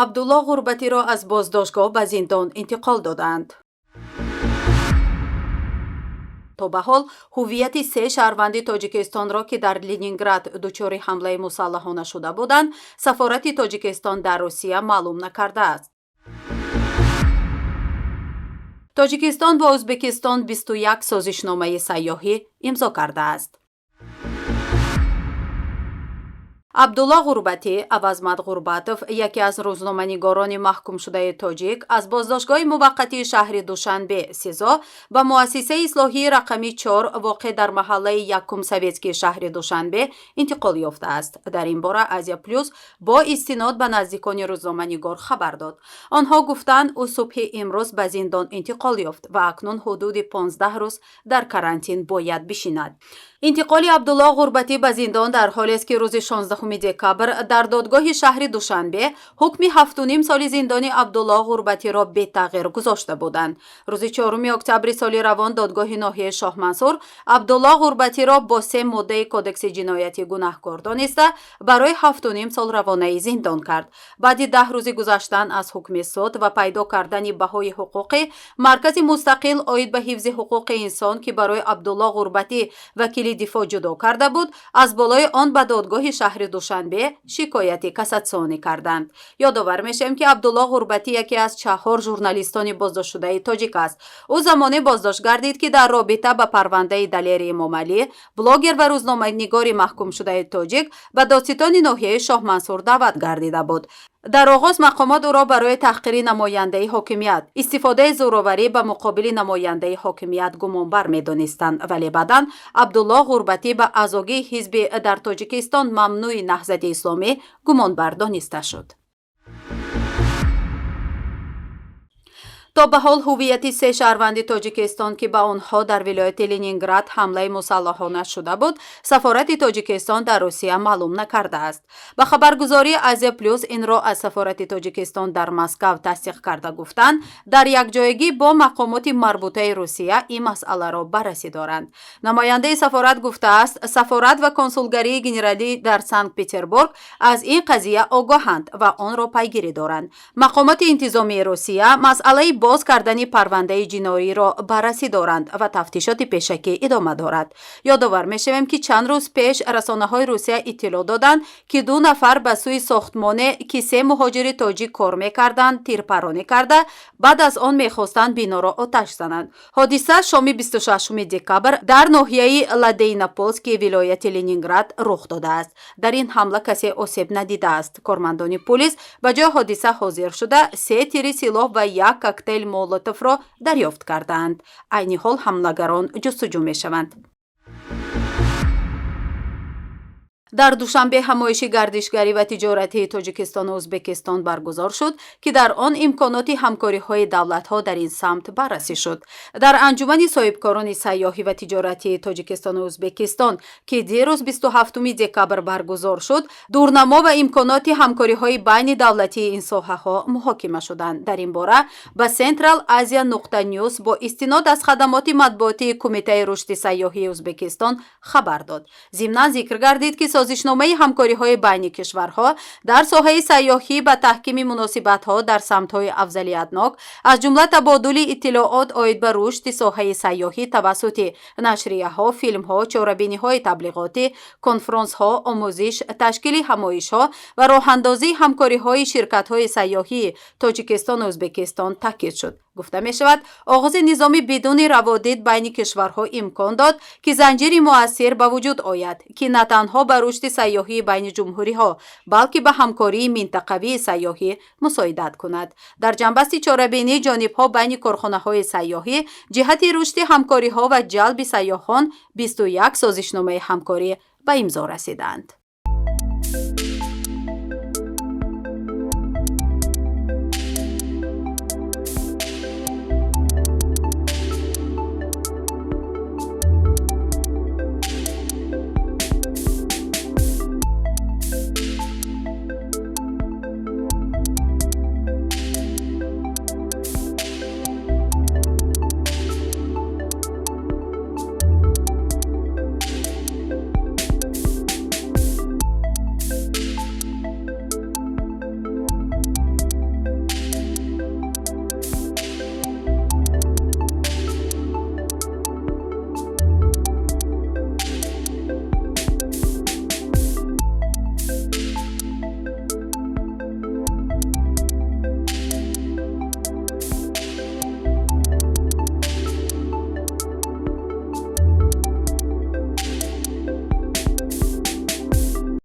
Абдулло Ғурбатиро аз боздоштгоҳ ба зиндон интиқол доданд. То ба ҳол ҳуввияти се шаҳрванди Тоҷикистонро, ки дар Ленинград дучори ҳамлаи мусаллаҳона шуда буданд, сафорати Тоҷикистон дар Русия маълум накардааст. Тоҷикистон бо Ӯзбекистон 21 созишномаи сайёҳӣ имзо кардааст. Абдулло Ғурбатӣ, Авазмат Ғурбатов, яке аз рӯзноманигорони маҳкумшудаи тоҷик, аз боздоштгоҳи муваққатии шаҳри Душанбе, СИЗО, ба муассисаи ислоҳии рақами 4, воқеъ дар маҳаллаи Якум Советскии шаҳри Душанбе, интиқол ёфтааст. Дар ин бора Азия Плюс бо истинод ба наздикони рӯзноманигор хабар дод. Онҳо гуфтанд, ӯ субҳи имрӯз ба зиндон интиқол ёфт ва акнун ҳудуди 15 рӯз дар карантин бояд бишинад. Интиқоли Абдулло Ғурбатӣ ба зиндон дар ҳолест, ки рӯзи 16 декабр дар додгоҳи шаҳри Душанбе ҳукми 7,5 соли зиндони Абдулло Ғурбатиро бетағйир гузошта буданд. Рӯзи 4 октябри соли равон додгоҳи ноҳияи Шоҳмансур Абдулло Ғурбатиро бо се моддаи Кодекси ҷиноятӣ гунаҳкор дониста, барои 7,5 сол равонаи зиндон кард. Баъди 10 рӯзи гузаштан аз ҳукми суд ва пайдо кардани баҳои ҳуқуқӣ, Маркази мустақил оид ба ҳифзи ҳуқуқи инсон, ки барои Абдулло Ғурбатӣ вакили дифоъ ҷудо карда буд, аз болои он ба додгоҳи шаҳри Душанбе шикояти кассатсионӣ карданд. Ёдовар мешавем, ки Абдулло Ғурбатӣ яке аз чаҳор журналистони боздоштшудаи тоҷик аст. Ӯ замоне боздошт гардид, ки дар робита ба парвандаи Далери Эмомалӣ, блогер ва рӯзноманигори маҳкумшудаи тоҷик, ба додситони ноҳияи Шоҳмансур даъват гардида буд. Дар оғоз мақомот ӯро барои таҳқири намояндаи ҳокимият, истифодаи зӯроварӣ ба муқобили намояндаи ҳокимият гумонбар медонистанд, вале баъдан Абдулло Ғурбатӣ ба аъзогии ҳизби дар Тоҷикистон мамнӯи Наҳзати Исломӣ гумонбар дониста шуд. То ба ҳол ҳуввияти се шаҳрванди Тоҷикистон, ки ба онҳо дар вилояти Ленинград ҳамлаи мусаллаҳона шуда буд, сафорати Тоҷикистон дар Русия маълум накардааст. Ба хабаргузории Азия Плюс инро аз сафорати Тоҷикистон дар Москав тасдиқ карда гуфтанд, дар якҷоягӣ бо мақомоти марбутаи Русия ин масъаларо баррасӣ доранд. Намояндаи сафорат гуфтааст, сафорат ва консулгарии генералӣ дар Санкт Петербург аз ин қазия огоҳанд ва онро пайгирӣ доранд. Мақомоти интизомии Русия масъалаи боз кардани парвандаи ҷиноиро баррасӣ доранд ва тафтишоти пешакӣ идома дорад. Ёдовар мешавем, ки чанд рӯз пеш расонаҳои Русия иттилоъ доданд, ки ду нафар ба сӯи сохтмоне, ки се муҳоҷири тоҷик кор мекарданд, тирпаронӣ карда, баъд аз он мехостанд биноро оташ зананд. Ҳодиса шоми 26 декабр дар ноҳияи Ладейнополский вилояти Ленинград рух додааст. Дар ин ҳамла касе осеб надидааст. Кормандони пулис ба ҷои ҳодиса ҳозир шуда, се тири силоҳ ва як коктейл Молотовро дарёфт кардаанд. Айни ҳол ҳамлагарон ҷустуҷӯ мешаванд. Дар Душанбе ҳамоиши гардишгарӣ ва тиҷоратии Тоҷикистону Ӯзбекистон баргузор шуд, ки дар он имконоти ҳамкориҳои давлатҳо дар ин самт баррасӣ шуд. Дар анҷумани соҳибкорони сайёҳӣ ва тиҷоратии Тоҷикистону Ӯзбекистон, ки дирӯз 27 декабр баргузор шуд, дурнамо ва имконоти ҳамкориҳои байни давлатии ин соҳаҳо муҳокима шуданд. Дар ин бора ба Централ Азия нуқта Ньюс бо истинод аз хадамоти матбуотии Кумитаи рушди сайёҳии Ӯзбекистон хабар дод. Зимнан зикр гардид, ки созишномаи ҳамкориҳои байни кишварҳо дар соҳаи сайёҳӣ ба таҳкими муносибатҳо дар самтҳои афзалиятнок, аз ҷумла табодули иттилоот оид ба рушди соҳаи сайёҳӣ тавассути нашрияҳо, филмҳо, чорабиниҳои таблиғотӣ, конфронсҳо, омӯзиш, ташкили ҳамоишҳо ва роҳандозии ҳамкориҳои ширкатҳои сайёҳии Тоҷикистону Ӯзбекистон таъкид шуд. Гуфта мешавад, оғози низоми бидуни раводид байни кишварҳо имкон дод, ки занҷири муассир ба вуҷуд ояд, ки на танҳо ба рушди сайёҳии байни ҷумҳуриҳо, балки ба ҳамкории минтақавии сайёҳӣ мусоидат кунад. Дар ҷамъбасти чорабинӣ ҷонибҳо байни корхонаҳои сайёҳӣ ҷиҳати рушди ҳамкориҳо ва ҷалби сайёҳон 21 созишномаи ҳамкорӣ ба имзо расиданд.